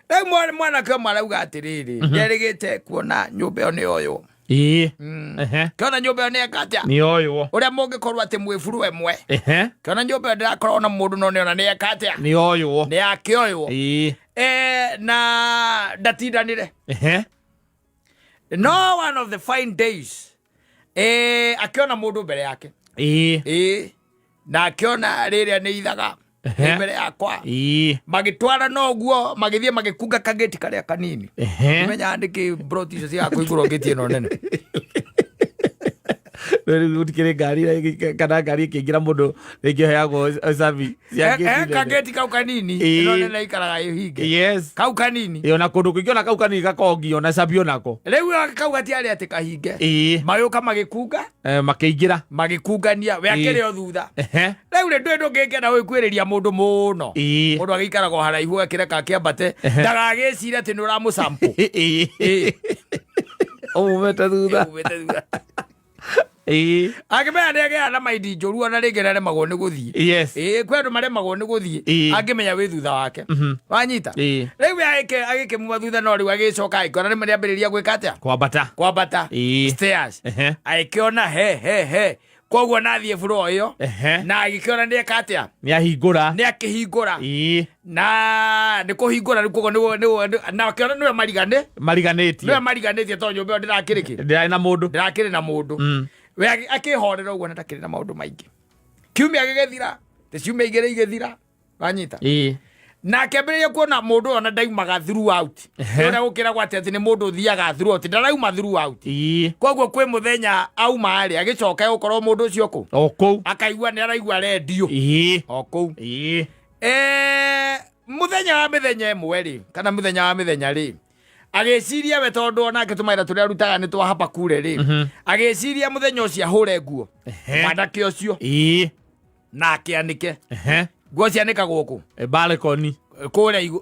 Rĩu mwanake ũmwe arauga atĩrĩrĩ, nderĩgĩte kuona nyũmba ĩyo nĩ yoywo. Kĩona nyũmba ĩyo nĩ eka atĩa? Nĩ yoywo. Ũrĩa mũngĩkorwo atĩ mwĩ buru ĩmwe. Kĩona nyũmba ĩyo ndĩrakorwo na mũndũ no nĩona nĩ eka atĩa? Nĩ yoywo. Nĩ yakĩoywo. Na ndatindanire. No one of the fine days akĩona mũndũ mbere yake. Na akĩona rĩrĩa nĩ ithaga nĩ mbere yakwa. Magĩtwara no ũguo magĩthiĩ magĩkunga kagĩti karĩa kanini. Menyaga nĩkĩ broti icio cigakũhingũrwo ngĩti ĩno nene. Rĩu gũtikĩrĩ ngari kana ngari ĩkĩingĩra mũndũ rĩngĩ ũheagwo cabi cia ngĩti nene. Kagĩti kau kanini ĩno nene ikaraga ĩhinge. Kau kanini. Ĩĩ, ona kũndũ kũingĩ ona kau kanini gakongio ona cabi onako. Rĩu kau gatiarĩ atĩ kahinge. Magĩũka magĩkunga. Makĩingĩra. Magĩkungania we akĩrĩ o thutha. Rĩu rĩ ndũĩ ndũngĩkenda gwĩkuĩrĩria mũndũ mũno. Mũndũ agĩikaraga o haraihu akĩreka akĩambate ndagagĩcire atĩ nĩ ũramũsample. Ũmumĩte thutha. Umĩte thutha. Angĩmenya nĩ agĩaga na maindi njũru ona rĩngĩ nĩaremagwo nĩ gũthiĩ. Kwĩ andũ maremagwo nĩ gũthiĩ angĩmenya wĩ thutha wake. Wanyita? Rĩu we agĩkĩmuma thutha no rĩu agĩcoka agĩkora rĩmwe nĩambĩrĩria gwĩka atĩa? Kwambata. Kwambata. Stairs. Agĩkĩona he he he. Koguo nathiĩ floor ĩyo. Na agĩkĩona nĩeka atĩa? Nĩahingũra. Nĩakĩhingũra. Na nĩ kũhingũra rĩu koguo nĩguo na akĩona nĩwe marigane. Mariganĩtie. Nĩwe mariganĩtie tondũ nyũmba ĩyo ndĩrakĩrĩ kĩ? Ndĩrarĩ na mũndũ. Ndĩrakĩrĩ na mũndũ. We akĩhorera ũguo na ndakĩrĩ na maũndũ maingĩ. Kiumia gĩgĩthira, te ciumia igĩrĩ igĩthira. Wanyita? Na akĩambĩrĩria kuona mũndũ ũyũ ona ndaumaga throughout. Ũrĩa gũkĩragwo atĩ atĩ nĩ mũndũ ũthiaga throughout, ndarauma throughout. Koguo kwĩ mũthenya auma rĩ, agĩcoka gũkorwo mũndũ ũcio kũ? O kũu. Akaigua nĩ araigua rendio. O kũu. Mũthenya wa mĩthenya ĩmwe rĩ, kana mũthenya wa mĩthenya rĩ, agĩciria we tondũ onake tũmawĩra tũrĩa arutaga nĩ twa hapa kure rĩ, agĩciria mũthenya ũcio ahũre nguo. Mwanake ũcio. Na akĩanĩke. Nguo cianĩkagwo kũ? Balcony. Kũrĩa igũ.